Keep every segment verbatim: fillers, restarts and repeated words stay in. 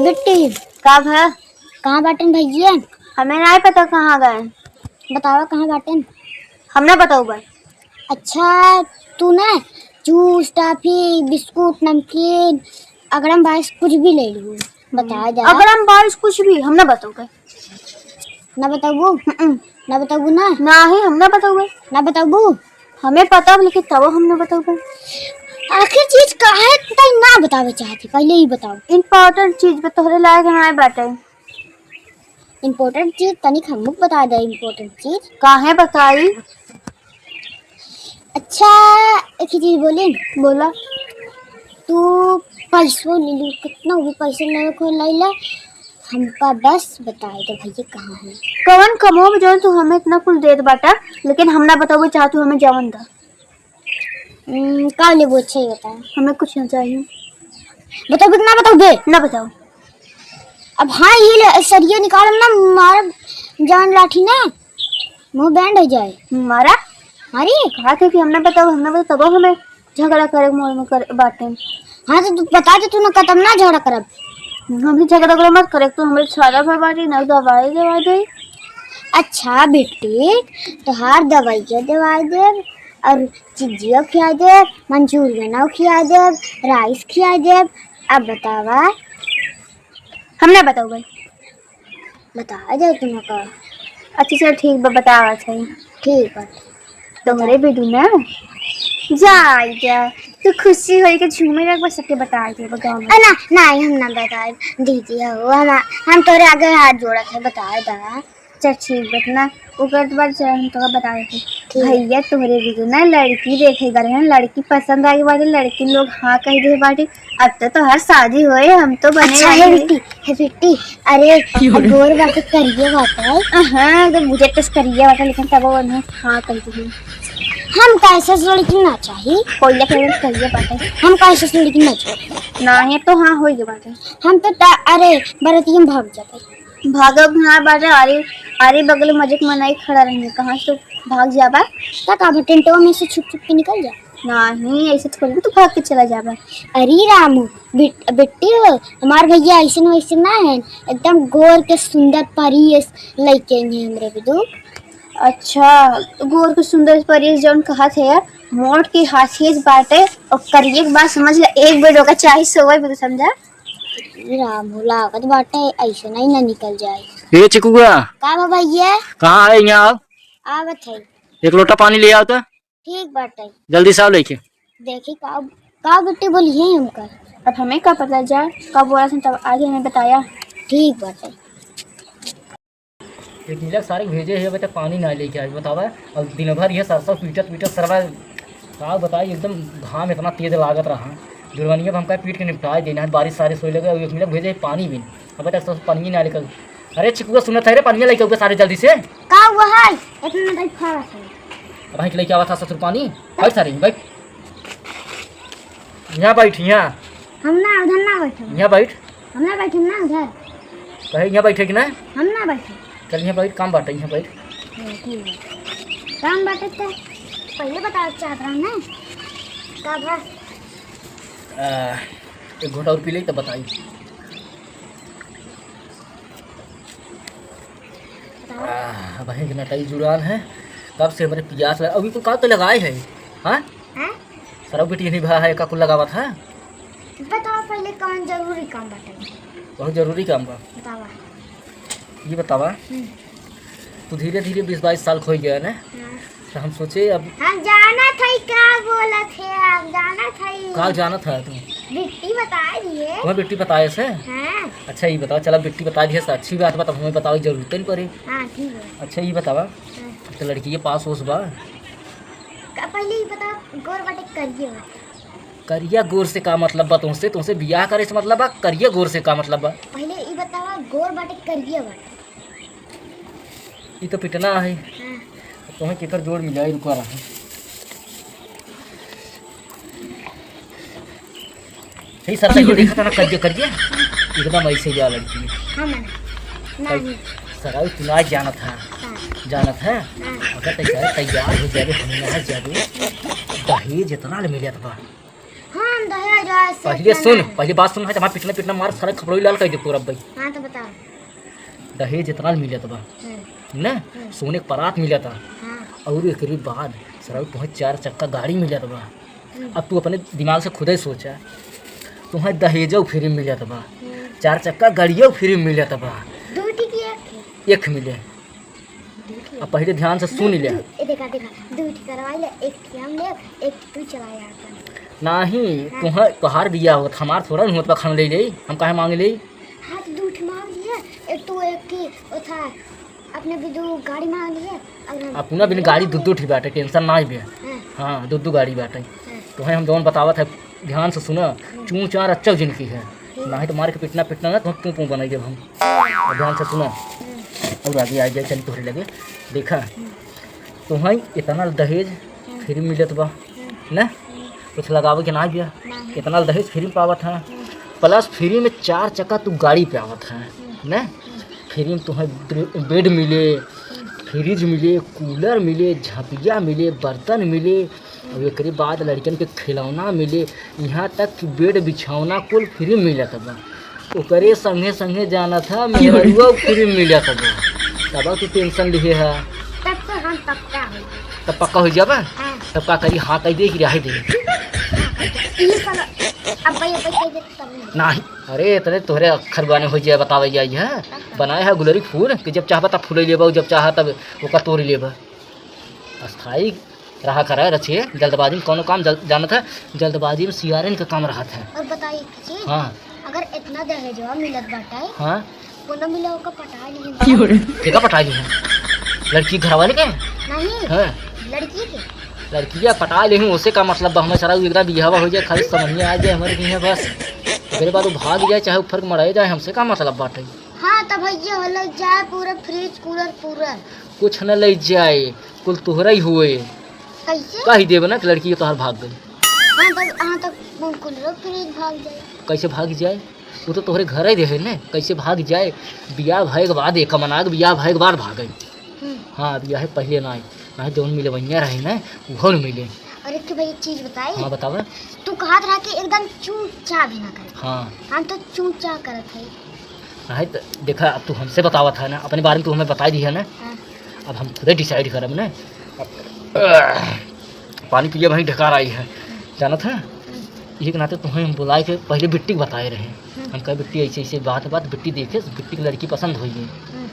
बिट्टी। का भा? कहाँ बाटेन भैया? हमें नाहीं पता कहाँ गए। बतावा कहाँ बाटेन? हम ना बताउबे। अच्छा, तू ना जूस, टॉफी, बिस्कुट, नमकीन, अगड़म बाइस कुछ भी ले लियो। बता दे। अगड़म बाइस कुछ भी, हम ना बताउबे। ना बताउबू? हम्म। ना बताउबू ना? नाहीं, हम ना बताउबे। ना बताउबू? हमें पता बा, लेकिन तबो हम ना बताउबे। आखिर चीज काहे तई ना बतावे चाहती, पहले ही बताओ। Important चीज बा, तोहरे लायक नाहीं बाटे। Important चीज तनिक हमको बता दे, important चीज। काहे बताई? अच्छा, एक ही चीज बोली। बोला। तू पैसो ले लू, कितना भी पैसा लेवे को ले ले, हमका बस बताए दे भैया कहाँ है। कवन कमो में जौन तू हमें इतना कुल देत बाटा, लेकिन हम ना बतावे चाहत, तू हमें जवन दा। हम्म, का लेबू? अच्छा, ये बताओ। हमें कुछ ना चाहिए। बताओ कि ना बताओ बे? ना बताओ। अब हाँ, ये ले, सरिया निकालम ना, मारब जान लाठी ना, मुंह बैंड हो जाए। मारा? मारी? कहा थे कि हम ना बताओ, हम ना बताओ, तब हमें झगड़ा करे के मोड़ में कर बाटे। हाँ, तो तू बता दे, तू ना कतम ना झगड़ा करब। हम भी झगड़ा करे मत करे, तू हमरे छाड़ा भर बाटी ना दवाई दवा दे। अच्छा बेटी, तोहार दवाइया दवाई देब और चिज्जियो खिया देब, मंचूरियनो खिया देब, राइस खिया देब। अब बतावा। हम ना बताओ भाई। बता दे तुमको। अच्छा चल ठीक बा, बतावा सही। ठीक बा। तोहरे बिटू ना जाए जा, तू खुशी होई के झूमे लग बस सबके बताए दे गाँव में। अ, ना, नहीं, हम ना बताए दीदी हो, हम, हम तोरे आगे हाथ जोड़त है, बताए दा। चल ठीक बा, इतना ओकर बाद चल हम तोका बताए दे। ठीक। भैया तोहरे बिटू ना लड़की देखे गए हैं, लड़की पसंद आई बाटे, लड़की लोग हाँ कह दे बाटे, अब तो तोहार शादी होए, हम तो बने अच्छा वाली है है। बिट्टी, है बिट्टी, अरे, क्यों रे? गोर बाटे, करिया बाटे। हाँ, तो मुझे तो करिया बाटे, लेकिन तब वो नहीं, हाँ, कह दी। हम कैसे लड़की ना चाही? कोई लड़की करिया बाटे। हम कैसे लड़की ना चाही? ना, ये तो हाँ, हो गया बाटे। हम तो ता-, अरे, बरतिया में भाग जाते। भागब ना बाटे, अरे, अरे, बगल में मजे के मनाई खड़ा रहेंगे, कहाँ से भाग जाबा? का, का, टेंटवा में से छुप छुप के निकल जा। नहीं, ऐसे थोड़ी ना तू भाग के चला जाबा। अरे रामू, बिट-, बिट्टी हो, हमार भैया ऐसन वैसन ना है, एकदम गोर के सुंदर परी अस लइके हैं हमरे बिदु। अच्छा, तो गोर के सुंदर परी अस जौन कहत है, मोट के हाथी से बाटे और करिए के बात समझ ले, एक बेड ओका चाहे सोवे बिदु समझा। अरे रामू, लागत बाटे ऐसे नहीं ना निकल जाए। ए चिकुआ। का बा भैया? कहाँ है यहाँ? आवत है। एक लोटा पानी ले आओ तो। ठीक बाटे। जल्दी से आओ लेके। देखी का, का बिट्टी बोली है हमका। अब हमें का पता जाए, कब बोला सन तब आगे हमें बताया। ठीक बाटे। एक मिनट सारे भेजे है, अबे तक पानी ना लेके आए, बतावा। और दिन भर ये सरसों पीटत पीटत सरवा, का बताई, एकदम घाम इतना तेज लागत रहा। जुड़वनिया अब हमका पीट के निपटाए देना है, बारिश सारिश होए लगे, और एक मिनट भेजे पानी भी, अबे तक सब पानी ना लेकर। अरे चिकुआ सुनत है रे, पानी लेके आओ सारे जल्दी से। का हुआ है? इतना टाइम खा रहा था। अब हम लेके आवा था ससुर पानी। बैठ सारे, बैठ। यहाँ बैठ, यहाँ। हम ना, उधर ना बैठो। यहाँ बैठ। हम ना बैठे ना उधर। कहे यहाँ बैठे कि ना? हम ना बैठे। चल यहाँ बैठ, काम बाटे, यहाँ बैठ। हाँ, ठीक है। काम बाटे तो पहले बतावे चाहत रहा ना। का भा? आ, एक घोंट और पी ले तब बताई। बताओ। आह, अब एक नटाई जुड़ान है, कब से हमरे पियास लगा, अभी कुल का तो लगाए है, हाँ? हैं? सरऊ बिटिया नहीं भा है, का कुल लगावत है? बताओ पहले कौन जरूरी काम बाटे? बहुत जरूरी काम बा। बतावा। ये बतावा, हम्म। तू धीरे धीरे बीस बाईस साल खोई गया ना? हाँ। तो हम सोचे अब हम जानत हई का बोलत है, हम जानत हई। का जानत है तू? बिट्टी बताए दिए। तुम्हें बिट्टी बताए से? हाँ। अच्छा, ये बताओ, चला बिट्टी बताए दिए से अच्छी बात बा, तब हमें बतावे की जरूरत नहीं पड़ी। हाँ, ठीक है। अच्छा, ये बतावा, हाँ। तो लड़की के पास होश बा? का पहले ये बताओ, गोर बाटे करिए बाटे? करिया गोर से का मतलब बा तुमसे? तुमसे बियाह करे से मतलब बा? करिया गोर से का मतलब बा? पहले ये बतावा, गोर बाटे करिए बाटे? ई तो पिटना है। हाँ। तुम्हें केकर जोड़ मिला है, रुका रहा। हे सर, ये देखा था ना, करिए, करिए। एकदम ऐसे जा लड़की। हाँ, मैंने। नहीं। सर, तू ना जानत है। हाँ। जानत है? हाँ। अगर तैयार, तैयार हो जाबे, हम यहाँ जाबे। दहेज इतना ले मिले था। हाँ, हम दहेज है, पहिले सेठ सुन, ना। पहिले बात सुन, है, हमार पिटना, पिटना मार, सारा खपड़ोई लाल कर दे तोर अब्बे। हाँ, तो बताओ। दहेज इतना मिलत बा, हम्म। ना? हम्म। सोने के परात मिलत बा। हाँ। और एकरी बाद सरऊ तुहे चार चक्का गाड़ी मिलत बा। हम्म। अब तू अपने दिमाग से खुदे सोचा, तुहे दहेजो फ्री मिलत बा, हम्म। चार चक्का गाड़ियो फ्री मिलत बा। दू ठी की एक ठी? एक मिले। दू ठी। अब पहिले ध्यान से सुन ले। दू, ए देखा, देखा, दू ठी करवाई ले, एक ठी हम लेब, एक ठी तू चलाया अपन। नाही, हाँ। तुहे, तोहार बियाह होत, हमार थोड़ा न होत बा, खान ले ले, हम काहे मांग ले? हाँ, तो दू ठी मांग लिए, एक तू एक की, ओ था, अपने भी दू गाड़ी मांग लिए, और हम अपना बिन गाड़ी दू दू ठी बाटे, tension नाही बे। हाँ। हाँ, दू दू गाड़ी बाटे। हाँ। तुहे हम जौन बतावत है, ध्यान से सुना, हम्म। चूं चां रच्चो जिनकी है, हम्म। नाही तो मार के पिटना, पिटना ना, तुहे पूं पूं बनाई देब हम। अब ध्यान से सुना, हम्म। और आगे आ जाए, चल तोहरे लगे, देखा, हम्म। तुहे इतना दहेज हम्म। फ्री मिलत बा, हम्म। ना? हम्म। कुछ लगावे के नाही बिया, नाही। इतना दहेज फ्री में पावत है, हम्म। Plus फ्री में चार चक्का तू गाड़ी पे आवत है, हम्म। ना? हम्म। फ्री में तुहे ब्रे-, bed मिले, हम्म। Fridge मिले, cooler मिले, झपिया मिले, बर्तन मिले, अब एकरे बाद लड़कन के खिलौना मिले, यहाँ तक कि bed बिछौना कुल फ्री मिलत बा। ओकरे संगे संगे जानत ह, मेहरुआ फ्री मिलत बा। तब तू tension लिहे ह। तब तो हम पक्का हो। तब पक्का हो जाबा? हाँ। तब का करी, हाँ कह दे कि रहे दे? ये साला अब्बा, अब्बा कह दे तब नहीं। नाही, अरे इतने तोहरे अक्षर बने हो जाए, बतावे जाई है। तब का? बनाए है गुलरी फूल कि जब चाहबा तब फूले लेबा, जब चाह तब ओका तोड़ लेबा। अस्थाई रहा करे रचिए, जल्दबाजी में कौनो काम जल-, जानत है, जल्दबाजी में सियारन के काम रहत है। और बताइए एक चीज, हाँ। अगर इतना दहेजवा मिलत बाटे, हाँ। कोनो मिले ओका पटाए नहीं। केका पटाए नहीं? लड़की घर वाले के? नहीं। हाँ। लड़की के। लड़किया पटाए लेहूँ, ओसे का मतलब बा? हमें सारा एकदम बियाहवा हो जाए, खाली समझिया आ जाए हमारे के यहाँ बस। ओकरे बाद वो भाग जाए, चाहे ऊपर के मराए जाए, हमसे का मतलब बाटे? हाँ, तो भैया हो ले जाए पूरा fridge, cooler, पूरा। कुछ न ले जाए, कुल तोहरा ही होए। कैसे? कही देबे ना कि लड़की तोहार भाग गई। हाँ, तो, हाँ, तो कुल fridge भाग जाए। कैसे भाग जाए? वो तो तोहरे घर ही रहे ने, कैसे भाग जाए? बियाह भए के बाद, एक मना के बियाह भए के बाद भाग गई। हम्म। हाँ, बियाह पहिले ना आई, ना जौन मिलवैया रहे ना, उहो न मिले। अरे तो भाई, एक चीज बताई। हाँ, बतावा। तू कहत रहा कि एकदम चूं चां भी ना करे। हाँ। हम तो चूं चां करत है। नहीं तो देखा, अब तू हमसे बतावत है ना, अपने बारे में तू हमें बताई दी है ना। हाँ। अब हम खुदे decide करब ना। अब, आह, पानी पिए वहीं ढकार आई है, जानत है? हम्म। ये के नाते तुम्हें हम बुलाए के पहले बिट्टी के बताए रहे। हम्म। हम कहे, "बिट्टी, ऐसे, ऐसे बात, बात।" बिट्टी देखे, बिट्टी की लड़की पसंद हुई है। हम्म।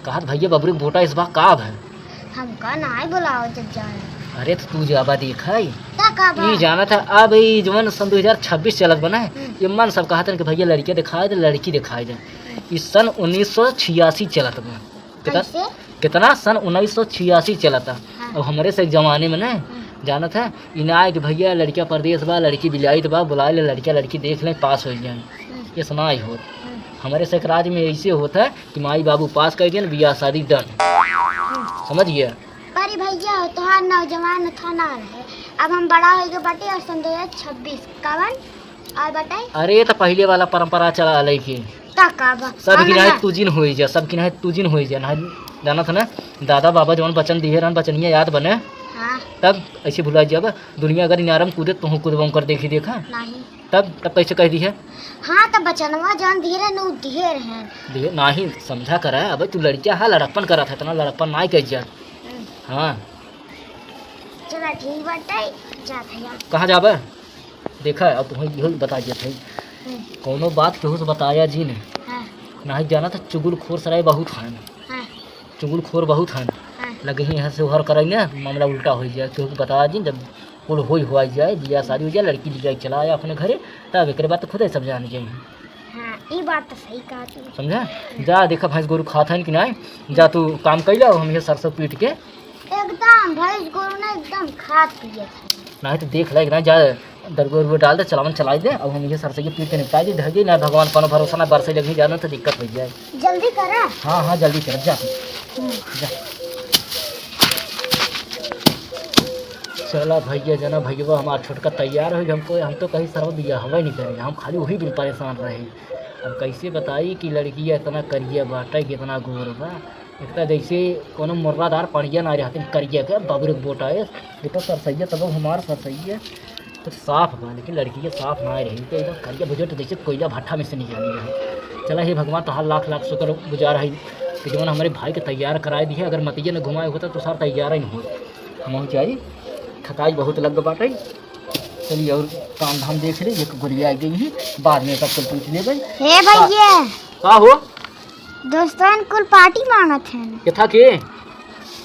कहत, "भैया, बबरी के बोटा इस बार का है?" हमका नाय बुलाओ जब जाए। अरे तो तू जाबा देखाई। का का बा? ई जानत है, अब ई जवन सन दो हज़ार छब्बीस चलत बा ना, हम्म। ये मन सब कहत हन कि भैया लड़के दिखाई दे, लड़की दिखाई दे। हम्म। ई सन उन्नीस सौ छियासी चलत बा। कितना, कैसे? कितना? सन उन्नीस सौ छियासी चलत है। हाँ। अब हमरे से जमाने में ना, हम्म। जानत है, ई ना आए कि भैया लड़का परदेस बा, लड़की बिलाइत बा, बुलाए ले लड़का लड़की देख लें, पास हो जाए। हम्म। ये सुनाई होत। हम्म। हमरे से एक राज में ऐसे होत है कि माई बाबू पास कर दिए, बियाह शादी done। हम्म। समझ गया? पर भैया, तोहार नौजवान था ना रहे, अब हम बड़ा होइगे बाटे और सन दो हज़ार छब्बीस, कवन? और बताई? अरे, तो पहिले वाला परंपरा चला आलई की। ता का बा? सब हम किनारे ना। तू जिन होई जा, सब किनारे तू जिन होई जा। ना, जानत है ना, दादा बाबा जवन वचन दिहे रहन, वचनिया याद बने? हाँ। तब ऐसे भुला जाब, दुनिया अगर इनारम कूदे, तोहू कूदबो कर देखी देखा। नहीं। तब, तब कैसे कह दी है? हाँ, तब वचनवा जवन दिहे रहन, उ दिहे रहन। दिहे, नाही, समझा करा, अबे तू लड़किया है, लड़कपन करत है, इतना लड़कपन नाही कह जा। हम्म। हाँ। चला ठीक बाटे, जात है हम। कहाँ जाबे? देखा, अब तुम्हें यही बता देत है। हम्म। कौनो बात केहू से बताया जिन। हाँ। नाही जानत है, चुगलखोर सराय बहुत हैं। हाँ। चुगलखोर बहुत हैं। हाँ। लगे ही यहाँ से उहर कराई ना, मामला उल्टा हो जाए। केहू के बताया जिन, जब कुल होई हुआ जाए, बियाह शादी हो जाए, लड़की ले जाए चला आया अपने घरे, तब एकरे बाद तो खुदे सब जान जाए। हाँ, ई बात तो सही कहा तू। समझा? जा देखा भैंस गोरू खात हैं कि नाही, जा तू काम कर ला, हम ये सरसों पीट के एकदम भैंस गोरू ना एकदम खात पियत है। नाही तो देख ले, ना जा दरुआ उरुआ डाल दे, चलावन चलाई दे, अब हम ये सरसों के पीट के निपटाई दे, धर दे, ना भगवान कोनो भरोसा, ना बरसे लगी जाना तो दिक्कत हो जाए। जल्दी करा। हाँ, हाँ, जल्दी कर, जा। हम्म। जा। चला भैया, जना भैया हमार छोटका तैयार हो, हमको, हम तो कहीं सरवा बियाह हवा ही नहीं करें, हम खाली वही बिन परेशान रहे। अब कैसे बताई कि लड़किया इतना करिया बाटे, कितना गोर बा। एक तो जैसे कोनो मुर्रादार पड़िया ना रहते, करिया के बबरुक बोटा है। ये तो सरसैया, तब हमार सरसैया। तो साफ बा, लेकिन लड़की के साफ ना रही, तो एकदम करिया बुझे तो जैसे कोयला भट्ठा में से निकाली रही। चला हे भगवान, तोहार लाख लाख शुक्र गुजार है कि जवन हमरे भाई के तैयार कराए दिहे। अगर मतिया न घुमाए होता तो सार तैयार ही न हो। हम हो जाई, थकाई बहुत लग बाटे। चलिए और काम धाम देख ले, एक गोलिया आ गई है, बाद में सब कुल पूछ लेबे। हे भैया। का हो? दोस्तन कुल पार्टी मांगत हैं। केथा के?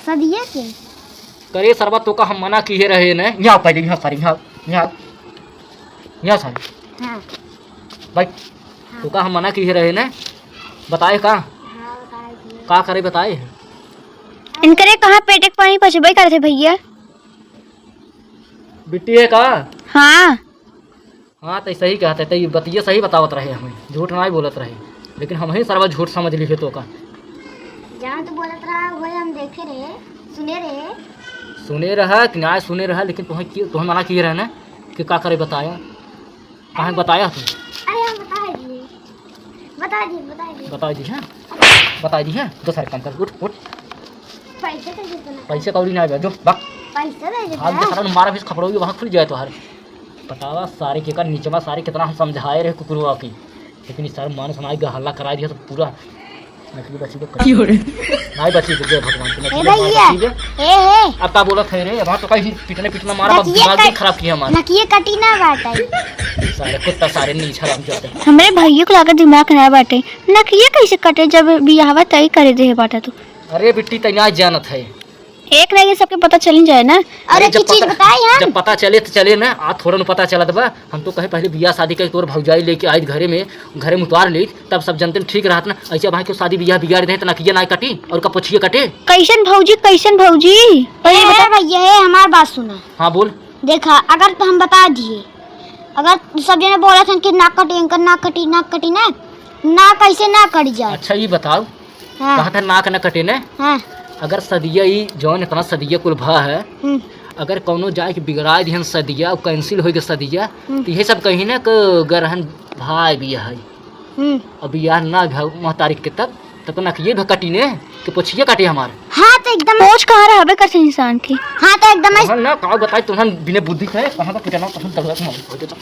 सदिया के। करे सरवा, तोका हम मना किहे रहे न। यहाँ पहले, यहाँ सारे, यहाँ, यहाँ, यहाँ सारे। हाँ। भाई, हाँ। तोका हम मना किहे रहे न। बताए का? हाँ, बताए दिए। का करे बताए? इनकरे कहाँ पेटे के पानी पचबे करत है भैया? बिट्टी है का? हाँ। हाँ, तो सही कहत है, तो ये बतिया सही बतावत रहे हमें, झूठ नाहीं बोलत रहे, लेकिन हमहीं सरवा झूठ समझ लिहे तोका। जहाँ तो बोलत रहा, वही हम देखे रहे, सुने रहे। सुने रहा कि नाहीं सुने रहा, लेकिन तुहें कि-, तुहें मना किहे रहे ना कि का करे बताया, काहे बताया तू? अरे हम बता दिए, बता दिए, बता दिए। बता दी है, बता दी है, दोसर काम कर, उठ, उठ। पैसे दे देते ना। पैसे कौड़ी ना आवे, जो, बक। पैसे दे देते आज ना। देखा ना, मारा भी खपड़ोगी, वहाँ खुल जाए तोहार। बतावा सारे के का नीचवा सारे कितना हम समझाए रहे कुकुरवा की, लेकिन इस सारे मानस हमारे का हल्ला करा दिया तो पूरा नकली बची को की हो रे? नाहीं बची को, जय भगवान की ए नकली हमारे भैया, बची के। ए, ए। अब का बोलत है रे? अब तो कहीं पिटने पिटना मारा, अब नकिए दिमाग कट-, भी खराब किया हमारा। नकिए कटी ना बाटे। सारे कुत्ता सारे नीच हराम जाते हैं। हमरे भैया को लागत दिमाग ना बाटे। नकिए कैसे कटे जब बियाहवा तय करे दे बाटा तू? अरे बिट्टी तैं ना जानत है। एक ना एक दिन सबके पता चल ही जाए ना। और अरे एक जब चीज पता, बताई हम। जब पता चले तो चले ना, आ थोड़ा न पता चलत बा। हम तो कहे पहले बियाह शादी करके तोर भौजाई लेके आई घरे में, घरे में उतार ली, तब सब जनते ठीक रहत ना। ऐसे भाई क्यों शादी बियाह बिगाड़ दे तो नकिया ना कटी और कपोछिया कटे। कैसन भौजी, कैसन भौजी? पहले ए, बता। भैया, ए, हमार बात सुना। हाँ बोल। देखा, अगर तो हम बता दिए, अगर सब जने बोलत हन कि नाक कटी, इनकर नाक कटी, नाक कटी ना, नाक कैसे ना कट जाए? अच्छा ये बताओ, हाँ। कहा था नाक न कटे न? हाँ। अगर सदिया ई जौन इतना सदिया कुल भा है, हम्म। अगर कौनो जाए के बिगड़ाए दिहन सदिया, और cancel होई के सदिया, हम्म। तो ये सब कही ना कि गरहन भाई बियाह है। हम्म। अब बियाह ना भा महतारी के तब, तब तो नकिए भी कटी ने, कि पोछिए काटे हमार। हाँ, तो एकदम पोछ कहाँ रहबे करते इंसान की? हाँ, तो एकदम ऐस- हाँ ना, का बताई तुहन बिना बुद्धि के, कहाँ का पिटना, कहाँ तक